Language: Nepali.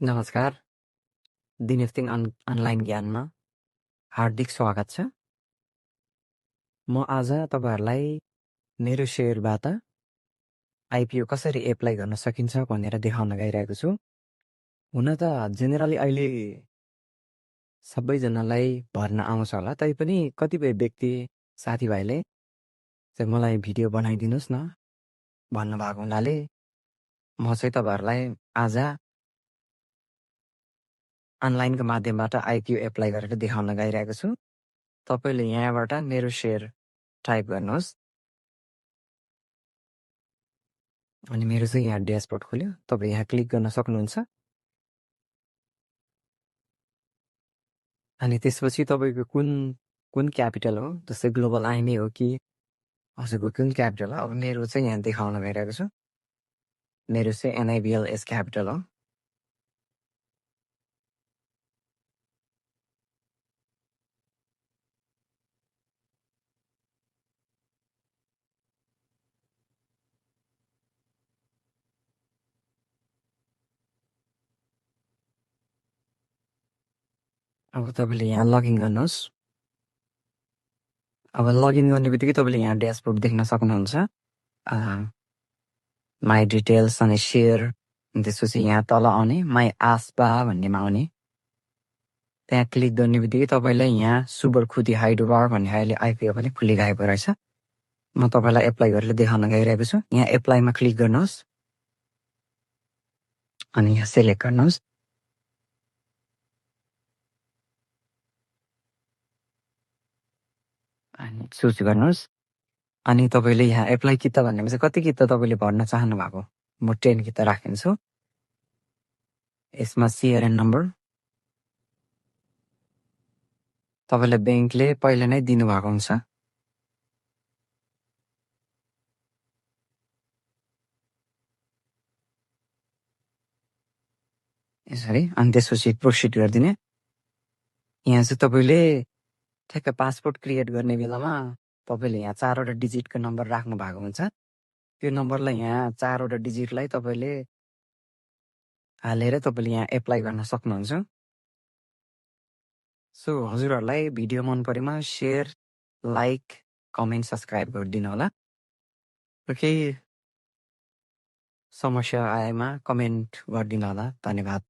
नमस्कार, दिनस्थिन अनलाइन ज्ञानमा हार्दिक स्वागत छ। म आज तपाईहरुलाई मेरो शेयरबाट आइपिओ कसरी एप्लाई गर्न सकिन्छ भनेर देखाउन गइरहेको छु। हुन त जेनेरली अहिले सबैजनालाई भर्न आउँछ होला, तैपनि कतिपय व्यक्ति साथीभाइले चाहिँ मलाई भिडियो बनाइदिनुस् न भन्नुभएको हुनाले म चाहिँ तपाईहरुलाई आज अनलाइनको माध्यमबाट आइपिओ एप्लाई गरेर देखाउन गइरहेको छु। तपाईले यहाँबाट मेरो शेयर टाइप गर्नुहोस् अनि मेरो चाहिँ यहाँ ड्यासबोर्ड खोल्यो। तपाईं यहाँ क्लिक गर्न सक्नुहुन्छ। अनि त्यसपछि तपाईको कुन क्यापिटल हो, जस्तै ग्लोबल आइएमए हो कि हजुरको कुन क्यापिटल हो। अब मेरो चाहिँ यहाँ देखाउन गइरहेको छु। मेरो चाहिँ एनआइबिएलएस क्यापिटल हो। अब तपाईले यहाँ लगइन गर्नुहोस्। अब लगइन गर्ने बित्तिकै तपाईले यहाँ ड्यासबोर्ड देख्न सक्नुहुन्छ। माई डिटेल्स अनि शेयर, त्यसपछि यहाँ तल आउने माई आस्पा भन्नेमा आउने। त्यहाँ क्लिक गर्ने बित्तिकै तपाईलाई यहाँ सुपर खुदी हाइड्रोबार भन्ने अहिले आइपिओ पनि खुलिरहेको रहेछ। म तपाईलाई एप्लाई गरेर देखाउन गइरहेको छु। यहाँ एप्लाईमा क्लिक गर्नुहोस् अनि यहाँ सेलेक्ट गर्नुहोस्। अनि चुज गर्नुहोस् अनि तपाईले यहाँ एप्लाई किता भन्नेमा चाहिँ कति किता तपाईले भर्न चाहनु भएको। म 10 किता राखिन्छु। यसमा सिआरएन नम्बर तपाईलाई बैंकले पहिले नै दिनु भएको हुन्छ। यसरी अनि त्यसपछि प्रोसिड गर्दिने। यहाँ चाहिँ तपाईले ठ्याक्क पासपोर्ट क्रिएट गर्ने बेलामा तपाईले यहाँ 4 वटा डिजिटको नम्बर राख्नु भएको हुन्छ। त्यो नम्बरलाई यहाँ 4 वटा डिजिटलाई तपाईले हालेर तपाईले यहाँ एप्लाई गर्न सक्नुहुन्छ। सो हजुरहरुलाई भिडियो मन परेमा शेयर, लाइक, कमेन्ट, सब्स्क्राइब गरिदिनु होला। केही समस्या आएमा कमेन्ट गरिदिनु होला। धन्यवाद।